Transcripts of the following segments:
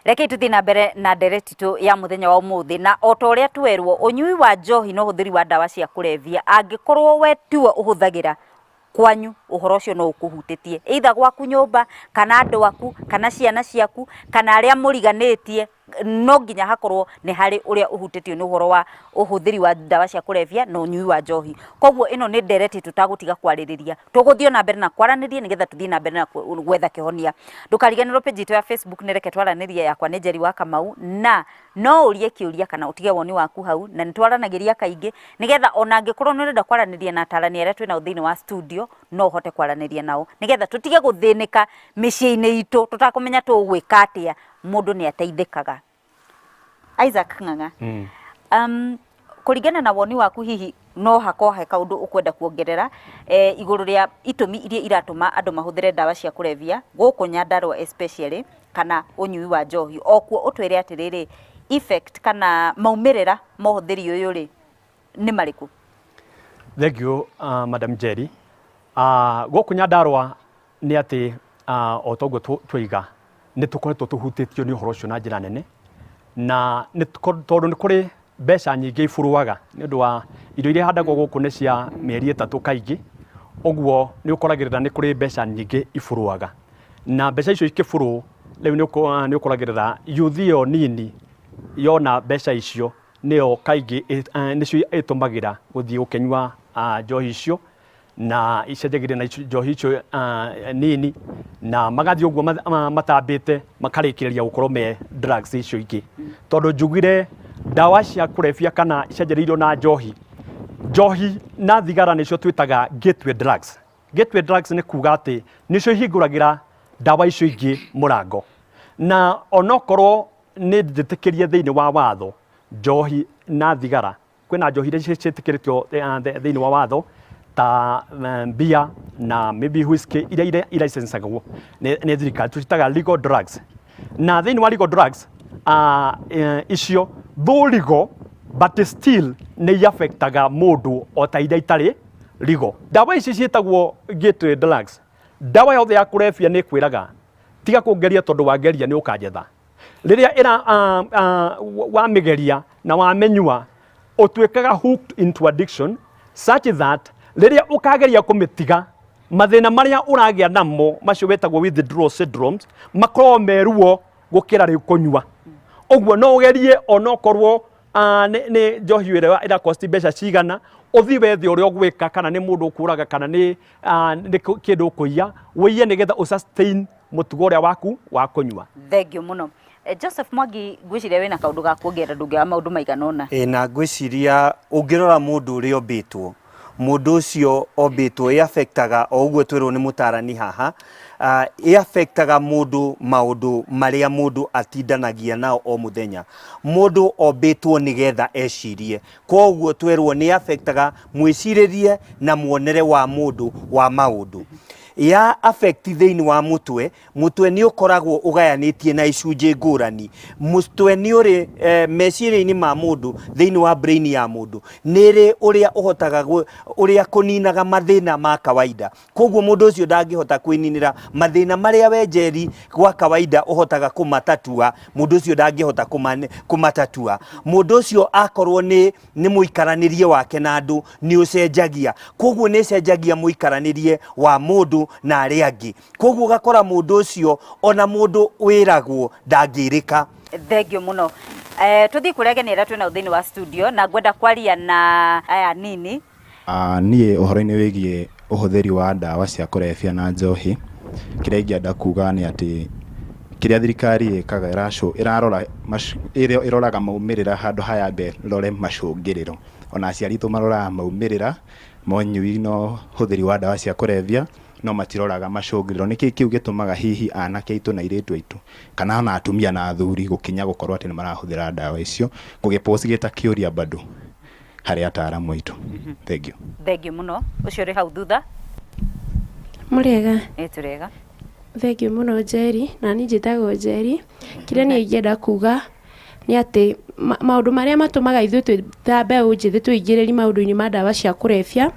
Rekei tũthiĩ na mbere na ndereti itũ ya mũthenya wa ũmũthĩ. Na o ta ũrĩa twerwo, ũnyui wa njohi na ũhũthĩri wa ndawa cia kũrebia, angĩkorwo we tiwe ũhũthagĩra, kwanyu ũhoro ũcio no ũkũhutĩtie, either gwaku nyũmba, kana andũ aku, kana ciana ciaku, kana arĩa mũriganĩtie. No nginya hakorwo nĩ harĩ ũrĩa ũhutĩtio nĩ ũhoro wa ũhũthĩri wa ndawa cia kũrebia na ũnyui wa njohi. Koguo ĩno nĩ ndereti tũtagũtiga kwarĩrĩria. Tũgũthiĩ na mbere na kwaranĩria nĩgetha tũthiĩ na mbere na gwetha kĩhonia. Ndũkariganĩrwo page itũ ya Facebook nĩ Reke Twaranĩrie, yakwa nĩ Njeri wa Kamau, na no ũrie kĩũria kana ũtige woni waku hau, na nĩ twaranagĩria kaingĩ nĩgetha ona angĩkorwo nĩ ũrenda kwaranĩria na atarani arĩa twĩnao thĩinĩ wa studio, no ũhote kwaranĩria nao nĩgetha tũtige gũthĩnĩka mĩciĩ-inĩ itũ tũtakũmenya tũgwĩka atĩa. Mũndũ nĩ ateithĩkaga. Isaac Ng'ang'a, kũringana na woni waku, hihi no hakorwo he kaũndũ ũkwenda kuongerera igũrũ rĩa itũmi iria iratũma andũ mahũthĩre ndawa cia kũrebia gũkũ Nyandarua especially, kana ũnyui wa njohi o kuo, ũtwĩre atĩrĩrĩ, effect kana maumĩrĩra ma ũhũthĩri ũyũ rĩ nĩ marĩkũ? Thank you, Madam Jerry. Gũkũ Nyandarua nĩ atĩ o toguo twaiga, nĩ tũkoretwo tũhutĩtio nĩ ũhoro ũcio na njĩra nene, na nĩ tondũ nĩ kũrĩ mbeca nyingĩ iburuaga nĩ ũndũ wa irio iria ihandagwo gũkũ nĩ cia mĩeri 3 kaingĩ. Ũguo nĩ ũkoragĩrĩra nĩ kũrĩ mbeca nyingĩ iburuaga, na mbeca icio ikĩburũ rĩu nĩ ũkoragĩrĩra youth ĩyo nini yona mbeca icio nĩyo kaingĩ nĩcio ĩtũmagĩra gũthiĩ gũkĩnyua njohi icio, na icenjagĩria na njohi icio nini, na magathiĩ ũguo matambĩte makarĩkĩrĩria gũkorwo me drugs icio ingĩ, tondũ njugire ndawa cia kũrebia kana icenjereirio na njohi, njohi na thigara nĩcio twĩtaga gateway drugs. Gateway drugs nĩ kuga atĩ nĩcio ihingũragĩra ndawa icio ingĩ mũrango, na onokorwo nĩ njĩtĩkĩrie thĩinĩ wa watho njohi na thigara, kwĩna njohi iria ciĩtĩkĩrĩtio thĩinĩ wa watho ta beer na maybe whisky, iria ilicensagwo nĩ thirikari, tũcitaga legal drugs. Na thĩinĩ wa legal drugs icio, though legal, but still nĩ affectaga mũndũ o ta iria itarĩ legal. Ndawa ici ciĩtagwo gateway drugs. Ndawa yothe ya kũrebia nĩ ĩkwĩraga tiga kũngeria, tondũ wangeria nĩ ũkanjetha. Rĩrĩa ĩra wamĩgeria na wamĩnyua, ũtuĩkaga hooked into addiction such that rĩrĩa ũkageria kũmĩtiga, mathĩna marĩa ũragĩa namo macio wetagwo withdrawal syndromes makoragwo me ruo gũkĩra rĩu kũnyua. Ũguo no ũgerie onokorwo nĩ njohi ĩrĩa ĩrakosti mbeca cigana, ũthiĩ wethe ũrĩa ũgwĩka, kana nĩ mũndũ ũkũraga, kana nĩ kĩndũ ũkũiya, ũiye nĩgetha ũsustain mũtugo ũrĩa waku wa kũnyua. Thank you mũno. Joseph Mwangi, ngwĩciria wĩna kaũndũ ga kuongerera, ndũngĩaga maũndũ maigana ũna. Ĩ, na ngwĩciria ũngĩrora mũndũ ũrĩa ũmbĩtwo, mũndũ ũcio ombĩtwo ĩ affectaga o ũguo twĩrwo nĩ mũtarani haha, ĩ affectaga mũndũ maũndũ marĩa mũndũ atindanagia nao o mũthenya. Mũndũ ombĩtwo nĩgetha ecirie, koguo twerwo nĩ affectaga mwĩcirĩrie na muonere wa mũndũ wa maũndũ. Ya affect thĩinĩ wa mũtwe, mũtwe nĩ ũkoragwo ũgayanĩtie na icunjĩ ngũrani. Mũtwe nĩ ũrĩ meciria-inĩ ma mũndũ, thĩinĩ wa brain ya mũndũ nĩ ĩrĩ ũrĩa ũhotaga ũrĩa kũninaga mathĩna ma kawaida. Koguo mũndũ ũcio ndangĩhota kwĩninĩra mathĩna marĩa we Njeri gwa kawaida ũhotaga kũmatatua, mũndũ ũcio ndangĩhota kũmatatua. Mũndũ ũcio akorwo nĩ mũikaranĩrie wake na andũ nĩ ũcenjagia, koguo nĩ ĩcenjagia mũikaranĩrie wa mũndũ na arĩa angĩ. Koguo ũgakora mũndũ ũcio ona mũndũ wĩragwo ndangĩrĩka. Thank you mũno. Tũthiĩ kũrĩa ageni arĩa twĩnao thĩinĩ wa studio, na ngwenda kwaria na aya nini. Niĩ ũhoro-inĩ wĩgiĩ ũhũthĩri wa ndawa cia kũrebia na njohi, kĩrĩa ingĩenda kuga nĩ atĩ kĩrĩa thirikari ĩkaga ĩrarora ĩroraga maumĩrĩra handũ ha yambe ĩrore macũngĩrĩro. Ona aciari aitũ maroraga maumĩrĩra ma ũnyui na ũhũthĩri wa ndawa cia kũrebia, no matiroraga macũngĩrĩro. Nĩkĩ kĩu gĩtũmaga hihi anake aitũ na airĩtu aitũ kana ona atumia na athuri gũkinya gũkorwo atĩ nĩ marahũthĩra ndawa icio? Ngũgĩ pose gĩ ta kĩũria bado harĩ ataramu aitũ. Thank you. Thank you mũno. Ũcio ũrĩ hau thutha. Mũrĩega? Ĩ, tũrĩega. Thank you mũno Njeri, na niĩ njĩtagwo Njeri. Kĩrĩa niĩ ingĩenda kuga nĩ atĩ maũndũ marĩa matũmaga ithuĩ twĩ ta mbeũ njĩthĩ twĩingĩrĩri maũndũ-inĩ ma ndawa cia kũrebia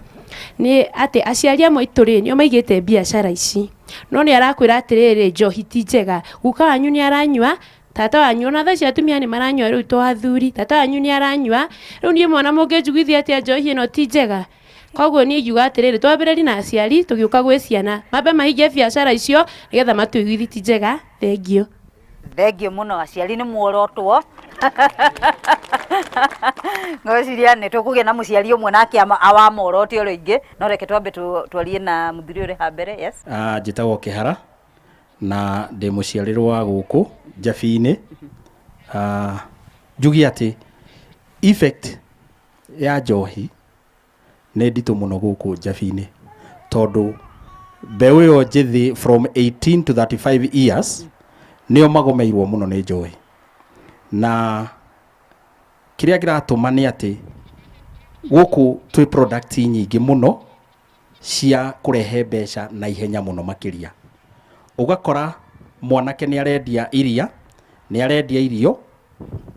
nĩ atĩ aciari amwe aitũ rĩ, nĩo maigĩte biacara ici. No nĩ arakwĩra atĩrĩrĩ, njohi ti njega, guka wanyu nĩ aranyua. Tata wanyu ona thaa ici atumia nĩ maranyua rĩu to athuri. Tata wanyu nĩ aranyua. Rĩu niĩ mwana mũngĩnjiguithia atĩa njohi ĩno ti njega? Koguo niĩ ingiuga atĩrĩrĩ, twambĩrĩrie na aciari tũgĩũka gwĩ ciana. Mambe mahingie biacara icio nĩgetha matũiguithie ti njega. Thengiũ. Thengio mũno, aciari nĩ muorotwo. Ngwĩciria nĩ tũkũgĩa na mũciari ũmwe nake awamorote o rĩngĩ, no reke twambe twarie na mũthuri ũrĩ ha mbere. Yes. Njĩtagwo Kĩhara na ndĩ mũciarĩrwo wa gũkũ Njabi-inĩ. Njuge atĩ effect ya njohi nĩ nditũ mũno gũkũ Njabi-inĩ, tondũ mbeũ ĩyo njĩthĩ from 18 to 35 years nĩo magomeirwo mũno nĩ njohi. Na kĩrĩa kĩratũma nĩ atĩ gũkũ twĩ product nyingĩ mũno cia kũrehe mbeca na ihenya mũno makĩria. Ũgakora mwanake nĩ arendia iria, nĩ arendia irio,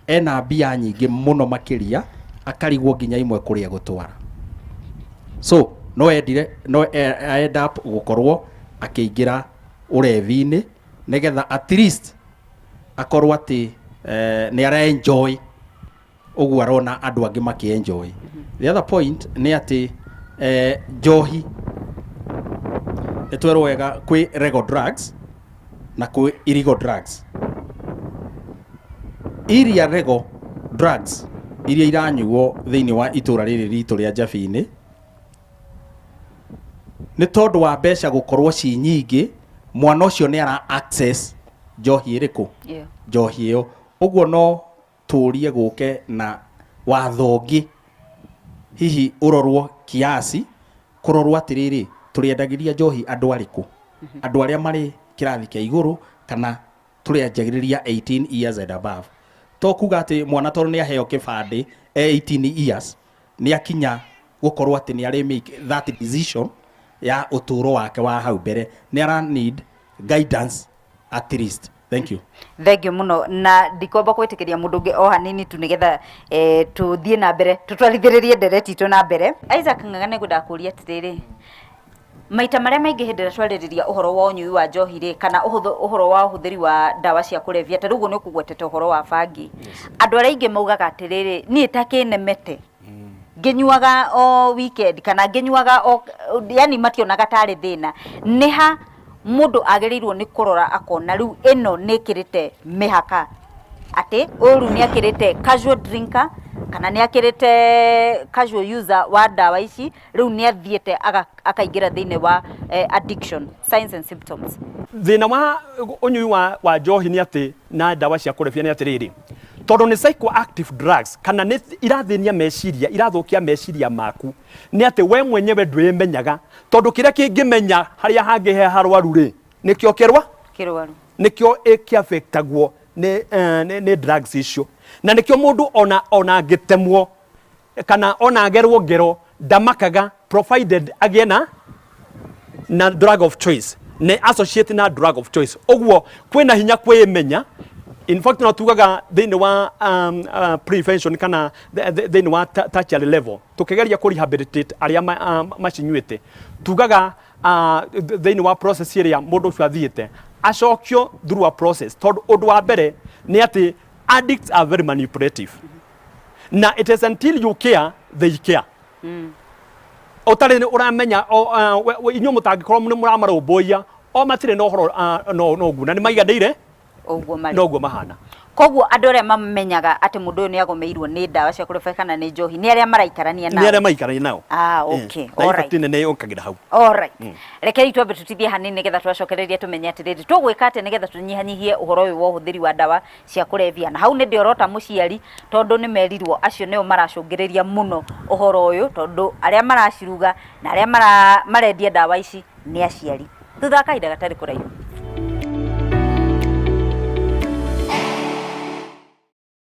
ena mbia nyingĩ mũno makĩria, akarigwo nginya imwe kũrĩa gũtwara. So no endire, no end up gũkorwo akĩingĩra ũrevi-inĩ nĩgetha at least akorwo atĩ nĩ ara enjoy ũguo arona andũ angĩ makĩ enjoy. The other point nĩ atĩ njohi nĩ twerwo wega kwĩ legal drugs na kwĩ illegal drugs. Iria legal drugs iria iranyuo thĩinĩ wa itũra rĩrĩ ritũ rĩa Njabi-inĩ nĩ tondũ wa mbeca gũkorwo ci nyingĩ, mwana ũcio nĩ ara access njohi ĩrĩkũ? Njohi ĩyo. Ũguo no tũrie gũke na watho ũngĩ hihi ũrorwo kiasi, kũrorwo atĩrĩrĩ, tũrĩendagĩria njohi andũ arĩkũ? Andũ arĩa marĩ kĩrathi kĩa igũrũ kana tũrĩanjagĩrĩria 18 years and above. To kuga atĩ mwana tondũ nĩ aheo kĩbandĩ e 18 years nĩ akinya gũkorwo atĩ nĩ arĩ make that decision ya ũtũũro wake wa hau mbere, nĩ ara need guidance at least. Thank you. Thengio mũno, na ndikwamba gwĩtĩkĩria mũndũ ũngĩ o hanini tu nĩgetha tũthiĩ na mbere tũtwarithĩrĩrie ndereti itũ na mbere. Isaac Ng'ang'a, nĩngwendaga kũũria atĩrĩrĩ, maita marĩa maingĩ hĩndĩ ĩrĩa twarĩrĩria ũhoro wa ũnyui wa njohi rĩ, kana ũhoro wa ũhũthĩri wa ndawa cia kũrebia, ta rĩu ũguo nĩ ũkũgwetete ũhoro wa bangi, andũ arĩa aingĩ maugaga atĩrĩrĩ, niĩ ta kĩnemete ngĩnyuaga o weekend kana ngĩnyuaga o, yani mationaga tarĩ thĩna. Nĩ ha mũndũ agĩrĩirwo nĩ kũrora akona rĩu ĩno nĩ ĩkĩrĩte mĩhaka, atĩ ũyũ rĩu nĩ akĩrĩte casual drinker kana nĩ akĩrĩte casual user wa ndawa ici, rĩu nĩ athiĩte akaingĩra thĩinĩ wa addiction signs and symptoms? Thĩna wa ũnyui wa njohi nĩ atĩ na ndawa cia kũrebia nĩ atĩrĩrĩ, tondũ nĩ psychoactive drugs kana nĩ irathĩnia meciria, irathũkia meciria maku, nĩ atĩ we mwenyewe ndwĩmenyaga, tondũ kĩrĩa kĩngĩmenya harĩa hangĩ he harwaru rĩ, nĩkĩo kĩrwa kĩrwaru, nĩkĩo ĩkĩaffectagwo nĩ drugs icio, na nĩkĩo mũndũ ona angĩtemwo kana ona agerwo ngero ndamakaga, provided agĩe na drug of choice, nĩ associate na drug of choice. Ũguo kwĩna hinya kwĩmenya. In fact, no tugaga thĩinĩ wa prevention kana thĩinĩ wa tertiary level, tũkĩgeria kũ rehabilitate arĩa macinyuĩte, tugaga thĩinĩ wa process ĩrĩa mũndũ ũcio athiĩte acokio through a process, tondũ ũndũ wa mbere nĩ atĩ addicts are very manipulative, na it is until you care they care. Ũtarĩ nĩ ũramenya inyuĩ mũtangĩkorwo nĩ mũramarũmbũiya, o matirĩ na ũhoro no ũguo na nĩ maiganĩire ũguo marĩ noguo mahana. Koguo andũ arĩa mamenyaga atĩ mũndũ ũyũ nĩ agomeirwo nĩ ndawa cia kũrebia kana nĩ njohi nĩ arĩa maraikarania nao? Nĩ arĩa maikarania nao. Ah, okay. Na effect nene yũkagĩra hau. Alright. Rekei twambe tutithie hanini nĩgetha twacokereria tũmenye atĩrĩrĩ, tũgwĩka atĩa nĩgetha tũnyihanyihie ũhoro ũyũ wa ũhũthĩri wa ndawa cia kũrebia. Na hau nĩ ndĩorota mũciari, tondũ nĩ merirwo acio nĩo maracũngĩrĩria mũno ũhoro ũyũ, tondũ arĩa maraciruga na arĩa marendia ndawa ici nĩ aciari. Thutha wa kahinda gatarĩ kũraihu.